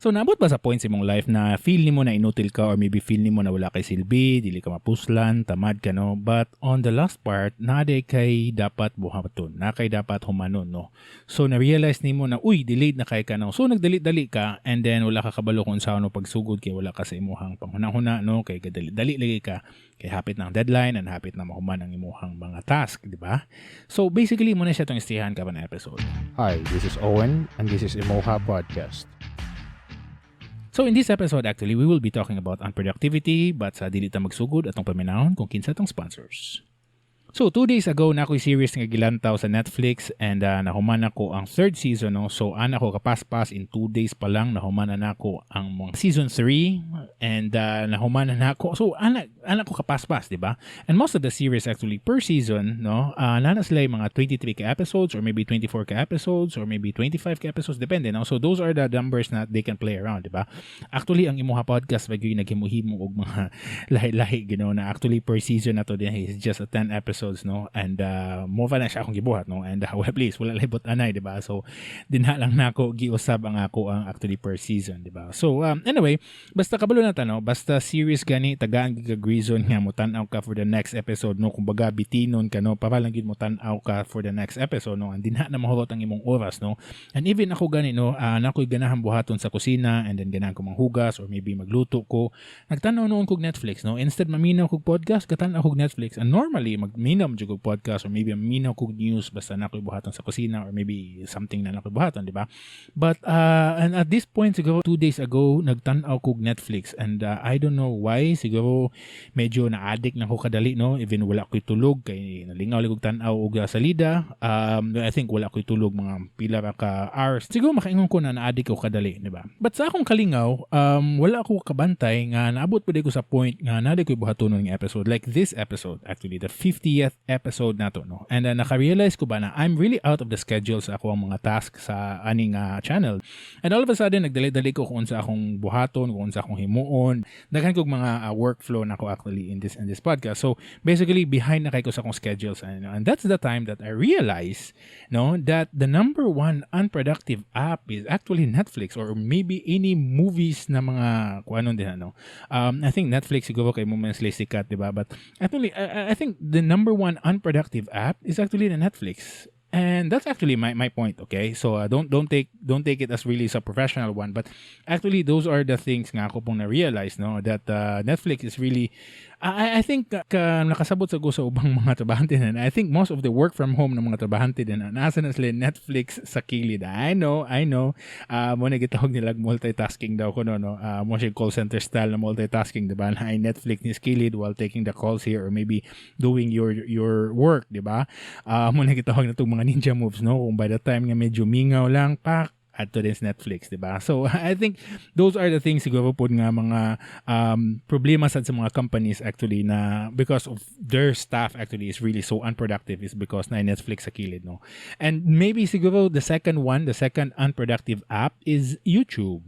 So naabot ba sa point sa imong life na feel nimo na inutil ka or maybe feel nimo na wala kay silbi, dili ka mapuslan, tamad ka, no? But on the last part, naa diay kay dapat buhaton, naa kay dapat humanon, no? So na-realize nimo na, uy, delayed na kay ka, no? So nagdali-dali ka and then wala ka kabalo kung unsaon mo pagsugod kay wala ka sa imuhang panghuna-huna, no? Kay gadali-dali lagi ka, kay hapit ng deadline and hapit na mahuman ang imuhang mga task, di ba? So basically, mao na siya atong istoryahan karon na episode. Hi, this is Owen, and this is Emoha Podcast. So in this episode, actually, we will be talking about unproductivity, but sa dili ta magsugod, atong paminawon kung kinsa tong sponsors. So 2 days ago naa ko'y series nga gilantaw sa Netflix and nahuman nako ang third season, no. So ana ko kapaspas, in 2 days pa lang nahuman na nako ang mga season 3 and nahuman na nako. So ana ko kapaspas, di ba? And most of the series actually per season, no, naa na sila yung mga 23 ka episodes or maybe 24 ka episodes or maybe 25 ka episodes, depende, no. So those are the numbers na they can play around, di ba? Actually, ang Imuha Podcast ba gyud naghimo-himo og mga lahi-lahi, Ginoo, na actually per season na to din is just a 10 episodes, no, and mao pa na siya akong gibuhat, no, and well, please, wala libot anay, di ba? So dinha lang nako giusab ang ako ang actually per season, di ba? So anyway, basta kabalo na ta, no, basta series gani, tagaan gyud kag reason nga mo tan-aw ka for the next episode, no. Kumbaga bitinon ka, no, para lang gyud mo tan-aw ka for the next episode, no, and dinha na mahurot ang imong oras, no. And even ako gani, no, naa ko'y ganahan buhaton sa kusina and then ganahan ko manghugas or maybe magluto ko, nagtan-aw noon kog Netflix, no. Instead maminaw kog podcast, gatan-aw kog Netflix. And normally magminaw jud kog podcast or maybe maminaw kog news basta naa ko'y buhaton sa kusina or maybe something na naa ko'y buhaton, di ba? But and at this point, siguro 2 days ago, nagtan-aw kog Netflix and I don't know why, siguro medyo na-addict na ko kadali, no. Even wala ko'y tulog kay nalingaw lang kog tan-aw og salida. I think wala ko'y tulog mga pila ra ka hours. Siguro makaingon ko na na-addict ko kadali, di ba? But sa akong kalingaw, wala ako kabantay nga naabot pa ko sa point nga naa ko'y buhatonon ng episode like this episode, actually the 50th episode nato, no. And naka-realize ko ba na I'm really out of the schedule sa ako ang mga task sa aning channel. And all of a sudden, nagdali-dali ko kung unsa akong buhaton, kung unsa akong himuon. Daghan kog mga workflow nako actually in this podcast. So basically, behind na kay ko sa akong schedules, and that's the time that I realize, no, that the number one unproductive app is actually Netflix or maybe any movies na mga kuanon din, ano. I think Netflix siguro kay mao man sila sikat, di ba? But actually, I think the number one unproductive app is actually the Netflix. And that's actually my point, okay? So don't take it as really a professional one, but actually those are the things nga ako pong na-realize, no, that Netflix is really, I think ka, nakasabot sa ko sa ubang mga trabahante na I think most of the work from home ng mga trabahante din na nasa na sila Netflix sa kilid. I know, I know. Mao na gitawag nila multitasking daw ko, no. Mao siya call center style na multitasking, di ba? Na ay Netflix ni kilid while taking the calls here or maybe doing your work, di ba? Mao na gitawag na itong mga ninja moves, no? Kung by the time nga medyo mingaw lang, pak, adto din sa Netflix, di ba? So, I think those are the things siguro po nga mga problema sad sa mga companies actually na because of their staff actually is really so unproductive is because na Netflix sa kilid, no? And maybe siguro the second one, the second unproductive app is YouTube.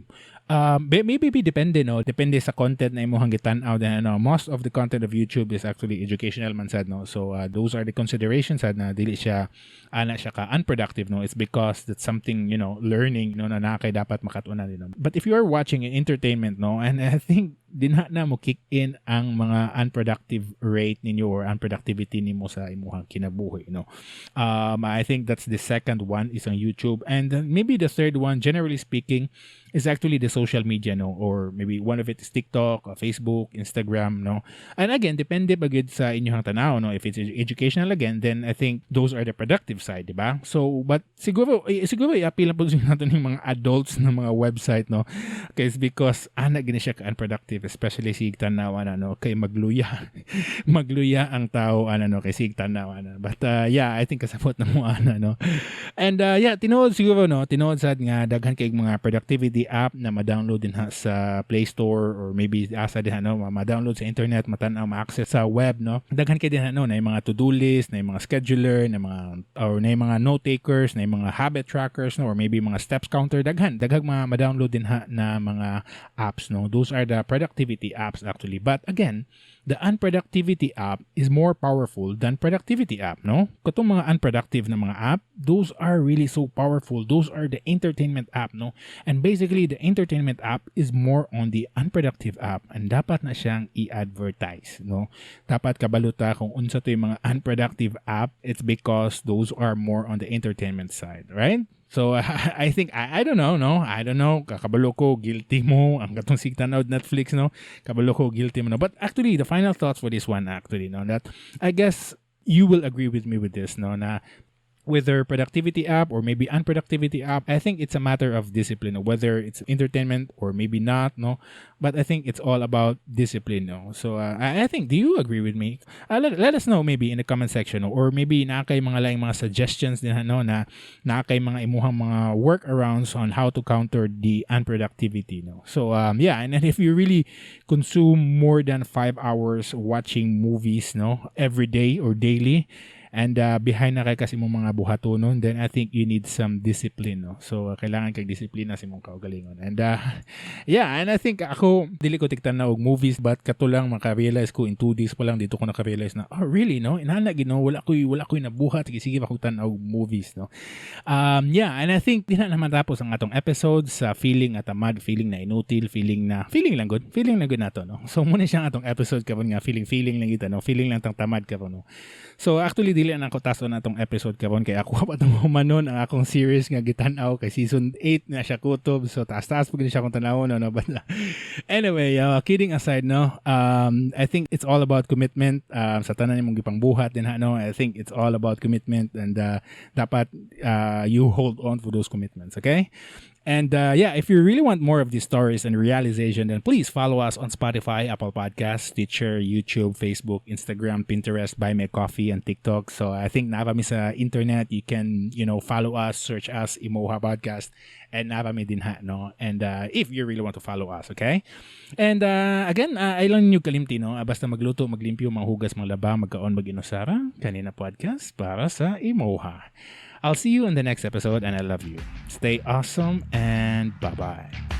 Maybe be depende, no, depende sa content na imong gitan-aw din, ano. Most of the content of YouTube is actually educational man sad, no. So those are the considerations sad na dili siya ana siya ka unproductive, no. It's because that's something learning, no, na naa kay dapat makatunan din, no. But if you are watching entertainment, no, and I think dinha na mo kick in ang mga unproductive rate ninyo or unproductivity nimo sa imuhang kinabuhi, no. I think that's the second one is on YouTube, and then maybe the third one, generally speaking, is actually the social media, no, or maybe one of it is TikTok, Facebook, Instagram, no. And again, depende ba gid sa inyong tanaw, no. If it's educational again, then I think those are the productive side, di ba? So but siguro siguro i-appeal po natin yung mga adults na mga website, no, kasi because ana gini siya ka unproductive, especially sig tanaw ana, no, kay magluya magluya ang tao ana, no, kay sig tanaw ana. But yeah, I think kasabot na mo ana, no. And yeah, tinuod siguro, no, tinuod sad nga daghan kay mga productivity app na ma-download din ha sa Play Store or maybe asa din, no, ma-download sa internet, matan-aw, ma-access sa web, no. Daghan kay din, no, na yung mga to-do list, na yung mga scheduler, na mga or na yung mga note takers, na yung mga habit trackers, no, or maybe mga steps counter. Daghan daghang mga ma-download din ha na mga apps, no. Those are the productive productivity apps actually. But again, the unproductivity app is more powerful than productivity app, no? Katong mga unproductive na mga app, those are really so powerful. Those are the entertainment app, no? And basically, the entertainment app is more on the unproductive app and dapat na siyang i-advertise, no? Dapat kabalo ta kung unsa to yung mga unproductive app, it's because those are more on the entertainment side, right? So I think I don't know, no? I don't know. Kabalo ko guilty mo ang katong sige tanaw Netflix, no? Kabalo ko guilty mo, no? But actually, the final thoughts for this one actually, no, that I guess you will agree with me with this, no, na whether productivity app or maybe unproductivity app, I think it's a matter of discipline, whether it's entertainment or maybe not, no? But I think it's all about discipline, no? So I think, do you agree with me? Let us know maybe in the comment section, no? Or maybe naa kay mga laing mga suggestions din, no, na naa kay mga imuhang mga workarounds on how to counter the unproductivity, no? So yeah, and then if you really consume more than 5 hours watching movies, no, every day or daily, and behind na kay kasi imong mga buhatonon, then I think you need some discipline, no? So kailangan kag disiplina sa imong kaugalingon. And yeah, and I think ako, dili ko tigtan-aw og movies, but kato lang maka-realize ko in 2 days pa lang didto ko naka-realize na, oh really, no, inana gyud, no, wala ko'y nabuhat, sige sige pa kog tan-aw og movies, no? Yeah, and I think di na naman tapos ang atong episode sa feeling at tamad, feeling na inutil, feeling na feeling lang gud, feeling lang gud nato, no? So mao na siyang atong episode karon nga feeling feeling lang kita, no? Feeling lang tang tamad karon, no? So actually, dili na ako taas na atong episode karon kay ako pa itong humanon ang akong series nga gitan-aw kay season 8 na siya kutob. So taas-taas pag siya akong tanawon, no? But anyway, kidding aside, no, I think it's all about commitment sa tanan nimong gipangbuhat din ha, no? I think it's all about commitment and dapat you hold on for those commitments, okay? And yeah, if you really want more of these stories and realization, then please follow us on Spotify, Apple Podcasts, Stitcher, YouTube, Facebook, Instagram, Pinterest, Buy Me a Coffee, and TikTok. So I think naa pa mi sa internet. You can follow us, search us, Imoha Podcast, and naa pa mi dinha, no? And if you really want to follow us, okay? And again, ayaw lang ninyo kalimti, no? Basta magluto, maglimpyo, manghugas, manglaba, magkaon, mag-inusara, kani na podcast para sa Imoha. I'll see you in the next episode and I love you. Stay awesome and bye-bye.